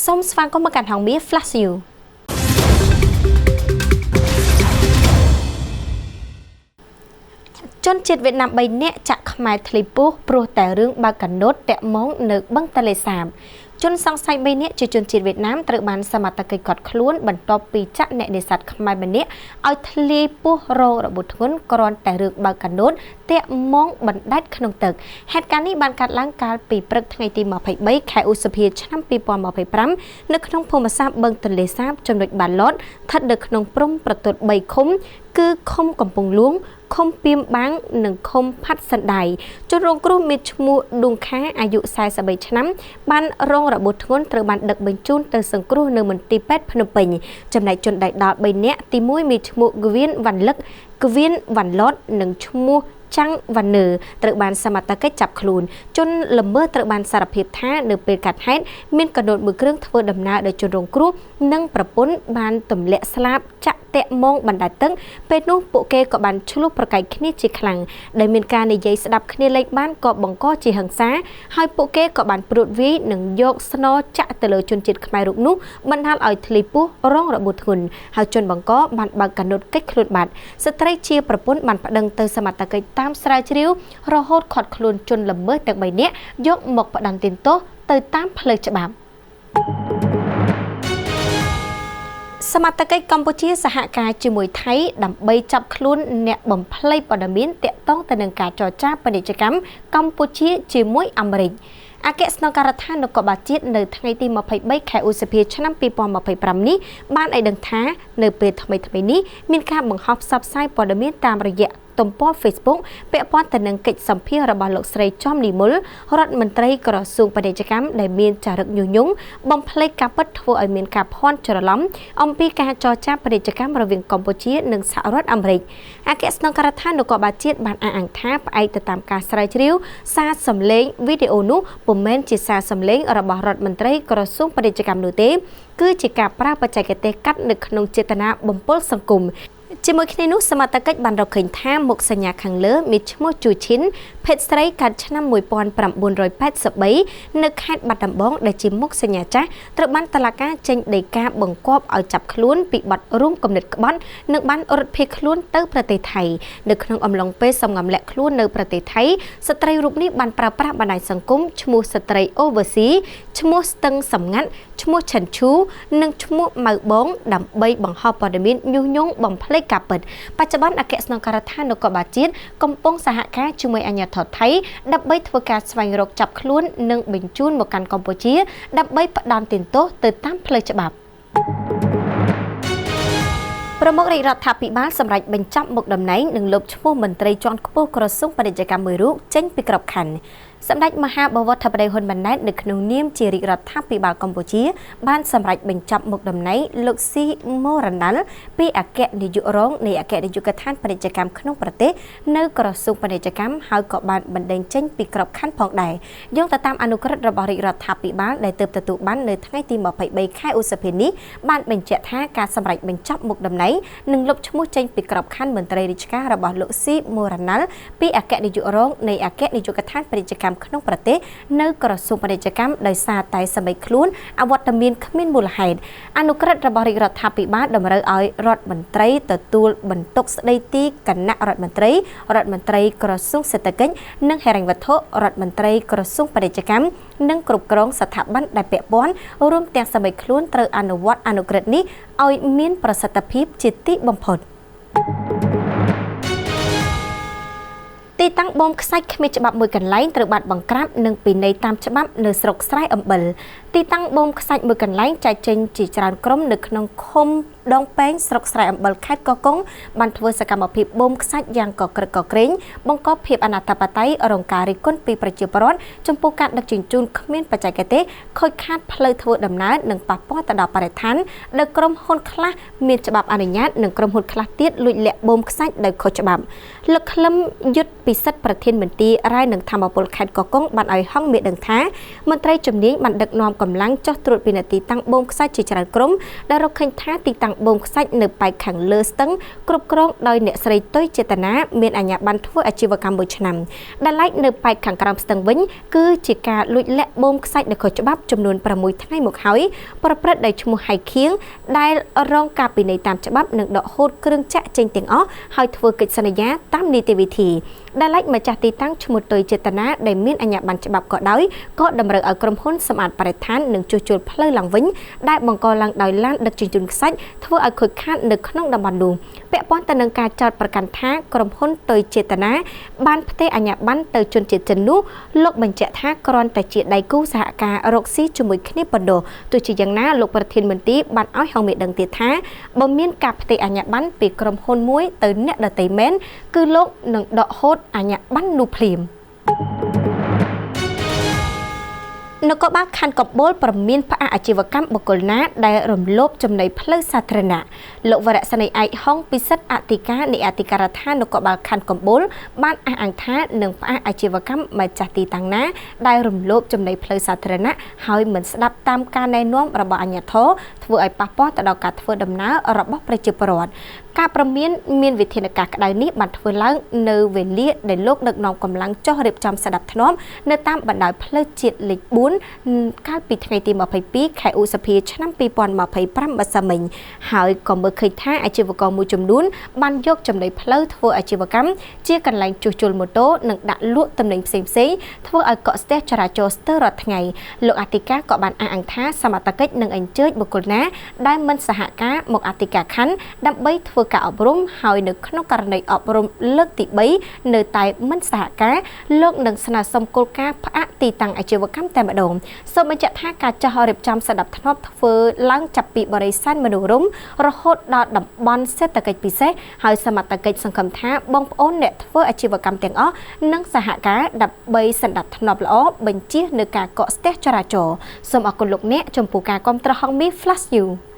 សូមស្វាគមន៍មកកាន់ហងមាស Flash News ជនជាតិវៀតណាម3នាក់ចាក់ខ្មែរធ្លីពោះព្រោះតែរឿងបើកកាណូតតាក់ម៉ងនៅបឹងទន្លេសាបជនសង្ស័យ3នាក់ជាជនជាតិវៀតណាមត្រូវបានសមត្ថកិច្ចកត់ខ្លួនបន្ទាប់ពីចាក់អ្នកនេសាទខ្មែរម្នាក់ឲ្យធ្លាយពោះរងរបួសធ្ងន់គ្រាន់តែរឿងបើកកាណូតតាក់ម៉ងបណ្ដែតក្នុងទឹកហេតុការណ៍នេះបានកើតឡើងកាលពីព្រឹកថ្ងៃទី23ខែឧសភាឆ្នាំ2025នៅក្នុងភូមិសាស្ត្របឹងទន្លេសាបចំណុចបាឡតស្ថិតនៅក្នុងព្រំប្រទល់3ឃុំគឺឃុំកំពង់លួងឃុំពីមបាងនិងឃុំផាត់សិនដៃជនរងគ្រោះមានឈ្មោះឌុងខាអាយុ43ឆ្នាំបានរងរបួសធ្ងន់ត្រូវបានដឹកបញ្ជូនទៅសង្គ្រោះនៅមន្ទីរពេទ្យភ្នំពេញចំណែកជនដៃដល់3នាក់ទី1មានឈ្មោះគវៀនវ៉ាន់លឹកគវៀនវ៉ាន់ឡតនិងឈ្មោះចាំងវ៉ាន់នឺត្រូវបានសមត្ថកិច្ចចាប់ខ្លួនជនល្មើសត្រូវបានសារភាពថានៅពេលកាត់ហេតុមានកណូតមួយគ្រឿងធ្វើដំណើរដោយជនរងគ្រោះនិងប្រពន្ធបានទម្លាក់ស្លាបចាក់តាក់ម៉ងបណ្ដែតទឹកពេលនោះពួកគេក៏បានឆ្លោះប្រកែកគ្នាជាខ្លាំងដែលមានការនិយាយស្ដាប់គ្នាលែងបានក៏បង្កជាហិង្សាហើយពួកគេក៏បានព្រួតវាយនិងយកស្នចាក់ទៅលើជនជាតិខ្មែររូបនោះបណ្ដាលឲ្យធ្លីពោះរងរបួសធ្ងន់ហើយជនបង្កបានបើកកាណូតគេចខ្លួនបាត់ស្ត្រីជាប្រពន្ធបានប្តឹងទៅសមត្ថកិច្ចតាមស្រាវជ្រាវរហូតខាត់ខ្លួនជនល្មើសទាំង3នាក់យកមកផ្ដន្ទាទោសទៅតាមផ្លូវច្បាប់សមត្ថកិច្ចកម្ពុជាសហការជាមួយថៃដើម្បីចាប់ខ្លួនអ្នកបំភ្លៃព័ត៌មានទាក់ទងទៅនឹងការចរចាពាណិជ្ជកម្មកម្ពុជាជាមួយអាមេរិកអគ្គស្នងការដ្ឋាននគរបាលជាតិនៅថ្ងៃទី23ខែឧសភាឆ្នាំ2025នេះបានឲ្យដឹងថានៅពេលថ្មីៗនេះមានការបង្ហោះផ្សព្វផ្សាយព័ត៌មានតាមរយៈទំព័រ Facebook ពាក់ព័ន្ធទៅនឹងកិច្ចសម្ភាសរបស់លោកស្រីចំនិមលរដ្ឋមន្ត្រីក្រសួងពាណិជ្ជកម្មដែលមានចារឹកញុះញង់បំភ្លេចការពិតធ្វើឲ្យមានការភ័ន្តច្រឡំអំពីការចរចាពាណិជ្ជកម្មរវាងកម្ពុជានិងសហរដ្ឋអាមេរិកអគ្គស្នងការដ្ឋាននគរបាលជាតិបានអះអាងថាផ្អែកទៅតាមការស្រាវជ្រាវសារសម្លេងវីដេអូនោះពុំមែនជាសារសម្លេងរបស់រដ្ឋមន្ត្រីក្រសួងពាណិជ្ជកម្មនោះទេគឺជាការប្រើបច្ចេកទេសកាត់នៅក្នុងចេតនាបំពុលសង្គមជាមួយគ្នានោះសមត្ថកិច្ចបានរកឃើញថាមុខសញ្ញាខាងលើមានឈ្មោះជូឈិនភេទស្រីកើតឆ្នាំ1983នៅខេត្តបាត់ដំបងដែលជាមុខសញ្ញាចាស់ត្រូវបានតុលាការចេញដីកាបង្គាប់ឲ្យចាប់ខ្លួនពីបទរួមគំនិតក្បត់និងបានរត់ភៀសខ្លួនទៅប្រទេសថៃនៅក្នុងអំឡុងពេលសម្ងំលាក់ខ្លួននៅប្រទេសថៃស្ត្រីរូបនេះបានប្រើប្រាស់បណ្ដាញសង្គមឈ្មោះស្ត្រីអូវើស៊ីឈ្មោះស្ទឹងសម្ងាត់ឈ្មោះឆិនឈូនិងឈ្មោះម៉ៅបងដើម្បីបង្ហោះព័ត៌មានញុះញង់បំភ្លេចការពិតបច្ចុប្បន្នអគ្គស្នងការដ្ឋាននគរបាលជាតិកំពុងសហការជាមួយអាជ្ញាធរថៃដើម្បីធ្វើការស្វែងរកចាប់ខ្លួននិងបញ្ជូនមកកាន់កម្ពុជាដើម្បីផ្ដន្ទាទោសទៅតាមផ្លូវច្បាប់ប្រមុខរាជរដ្ឋាភិបាលសម្រេចបញ្ចប់មុខតំណែងនិងលុបឈ្មោះមន្ត្រីជាន់ខ្ពស់ក្រសួងពាណិជ្ជកម្មមួយរូបចេញពីក្របខ័ណ្ឌសម្ដេចមហាបវរធិបតីហ៊ុនម៉ាណែតនៅក្នុងនាមជារាជរដ្ឋាភិបាលកម្ពុជាបានសម្រេចបញ្ចប់មុខតំណែងលោកស៊ីម៉ូរ៉ាណាល់ពីអគ្គនាយករងនៃអគ្គនាយកដ្ឋានពាណិជ្ជកម្មក្នុងប្រទេសនៅក្រសួងពាណិជ្ជកម្មហើយក៏បានបណ្ដេញចេញពីក្របខ័ណ្ឌផងដែរយោងទៅតាមអនុក្រឹត្យរបស់រាជរដ្ឋាភិបាលដែលទើបទទួលបាននៅថ្ងៃទី23ខែឧសភានេះបានបញ្ជាក់ថាការសម្រេចបញ្ចប់មុខតំណែងនិងលុបឈ្មោះចេញពីក្របខ័ណ្ឌមន្ត្រីរាជការរបស់លោកស៊ីម៉ូរ៉ាណាល់ពីអគ្គនាយករងនៃអគ្គនាយកដ្ឋានពាណិជ្ជកម្មក្នុងប្រទេសនៅក្រសួងពាណិជ្ជកម្មដោយសារតែសមីខ្លួនអវត្តមានគ្មានមូលហេតុអនុក្រឹត្យរបស់រាជរដ្ឋាភិបាលតម្រូវឲ្យរដ្ឋមន្ត្រីទទួលបន្ទុកស្ដីទីគណៈរដ្ឋមន្ត្រីរដ្ឋមន្ត្រីក្រសួងសេដ្ឋកិច្ចនិងហិរញ្ញវត្ថុរដ្ឋមន្ត្រីក្រសួងពាណិជ្ជកម្មនិងគ្រប់គ្រងស្ថាប័នដែលពាក់ព័ន្ធរួមទាំងសមីខ្លួនត្រូវអនុវត្តអនុក្រឹត្យនេះឲ្យមានប្រសិទ្ធភាពជាទីបំផុតទីតាំងបូមខ្សាច់គ្មានច្បាប់មួយកន្លែងត្រូវបានបង្ក្រាបនិងពិន័យតាមច្បាប់នៅស្រុកស្រែអំបិលទីតាំងបូមខ្សាច់មួយកន្លែងចែកចេញជាច្រើនក្រុមនៅក្នុងឃុំដងពែងស្រុកស្រែអំបិលខេត្តកោះកុងបានធ្វើសកម្មភាពបូមខ្សាច់យ៉ាងកក្រឹកកក្រែងបង្កភាពអនាធិបតេយ្យរងការរិះគន់ពីប្រជាពលរដ្ឋចំពោះការដឹកជញ្ជូនគ្មានបច្ចេកទេសខូចខាតផ្លូវធ្វើដំណើរនិងប៉ះពាល់ទៅដល់បរិស្ថានដោយក្រុមហ៊ុនខ្លះមានច្បាប់អនុញ្ញាតនិងក្រុមហ៊ុនខ្លះទៀតលួចលាក់បូមខ្សាច់ដោយខុសច្បាប់លោកខ្លឹមយុទ្ធពិសិដ្ឋប្រធានមន្ទីររ៉ែនិងធម្មពលខេត្តកោះកុងបានឲ្យហងមានដឹងថាមន្ត្រីជំនាញបានដឹកនាំកម្លាំងចុះត្រួតពិនិត្យទីតាំងបូមខ្សាច់ជាច្រើនក្រុមដែលរកឃើញថាទីតាំង តាំងបូមខ្សាច់នៅប៉ែកខាងលើស្ទឹងគ្រប់គ្រងដោយអ្នកស្រីតុយចេតនាមានអាជ្ញាប័ណ្ណធ្វើអាជីវកម្ម1ឆ្នាំដែលឡែកនៅប៉ែកខាងក្រោមស្ទឹងវិញគឺជាការលួចលាក់បូមខ្សាច់ដោយខុសច្បាប់ចំនួន6ថ្ងៃមកហើយប្រព្រឹត្តដោយឈ្មោះហៃខៀងដែលរងការពិន័យតាមច្បាប់និងដកហូតគ្រឿងចាក់ចេញទាំងអស់ហើយធ្វើកិច្ចសន្យាតាមនីតិវិធីដែលឡែកម្ចាស់ទីតាំងឈ្មោះតុយចេតនាដែលមានអាជ្ញាប័ណ្ណច្បាប់ក៏ដោយក៏តម្រូវឲ្យក្រុមហ៊ុនសម្អាតបរិស្ថាននិងជួសជុលផ្លូវឡើងវិញដែលបង្កឡើងដោយឡានដឹកជញ្ជូនខ្សាច់ធ្វើឲ្យខូចខាតនៅក្នុងតំបន់នោះពាក់ព័ន្ធទៅនឹងការចោទប្រកាន់ថាក្រុមហ៊ុនតុយចេតនាបានផ្ទេរអាជ្ញាប័ណ្ណទៅជនជាតិចិននោះលោកបញ្ជាក់ថាគ្រាន់តែជាដៃគូសហការរកស៊ីជាមួយគ្នាប៉ុណ្ណោះទោះជាយ៉ាងណាលោកប្រធានមន្ទីរបានឲ្យហងមេដឹងទៀតថាបើមានការផ្ទេរអាជ្ញាប័ណ្ណពីក្រុមហ៊ុនមួយទៅអ្នកដទៃមែនគឺលោកនឹងដកហូតអាជ្ញាប័ណ្ណនោះភ្លាមនគរបាលខណ្ឌកំពូលប្រមានផ្អាកអាជីវកម្មបុគ្គលណាដែលរំលោភចំណីផ្លូវសាធារណៈលោកវរៈសេនីយ៍ឯកហុងពិសិដ្ឋអធិការនៃអធិការដ្ឋាននគរបាលខណ្ឌកំពូលបានអះអាងថានឹងផ្អាកអាជីវកម្មម្ចាស់ទីតាំងណាដែលរំលោភចំណីផ្លូវសាធារណៈហើយមិនស្ដាប់តាមការណែនាំរបស់អាជ្ញាធរធ្វើឲ្យប៉ះពាល់ទៅដល់ការធ្វើដំណើររបស់ប្រជាពលរដ្ឋការប្រមានមានវិធានការក្តៅនេះបានធ្វើឡើងនៅវេលាដែលលោកដឹកនាំកម្លាំងចុះរៀបចំសណ្ដាប់ធ្នាប់នៅតាមបណ្ដោយផ្លូវជាតិលេខ4កាលពីថ្ងៃទី22ខែឧសភាឆ្នាំ2025ម្សិលមិញហើយក៏មើលឃើញថាអាជីវករមួយចំនួនបានយកចំណីផ្លូវធ្វើអាជីវកម្មជាកន្លែងជួសជុលម៉ូតូនិងដាក់លក់ទំនិញផ្សេងៗធ្វើឲ្យកកស្ទះចរាចរណ៍ស្ទើររាល់ថ្ងៃលោកអធិការក៏បានអះអាងថាសមត្ថកិច្ចនឹងអញ្ជើញបុគ្គលណាដែលមិនសហការមកអធិការខណ្ឌដើម្បីធ្វើការអប់រំហើយនៅក្នុងករណីអប់រំលើកទី3នៅតែមិនសហការលោកនឹងស្នើសុំគោលការណ៍ផ្អាកទីតាំងអាជីវកម្មតែម្ដងសូមបញ្ជាក់ថាការចោះរៀបចំសណ្ដាប់ធ្នាប់ធ្វើឡើងចាប់ពីបរិស័ទមនោរម្យរហូតដល់តំបន់សេដ្ឋកិច្ចពិសេសហើយសមត្ថកិច្ចសង្ឃឹមថាបងប្អូនអ្នកធ្វើអាជីវកម្មទាំងអស់នឹងសហការដើម្បីសណ្ដាប់ធ្នាប់ល្អបញ្ជៀសនៅការកកស្ទះចរាចរណ៍សូមអរគុណលោកអ្នកចំពោះការគាំទ្រហងមី Flash News។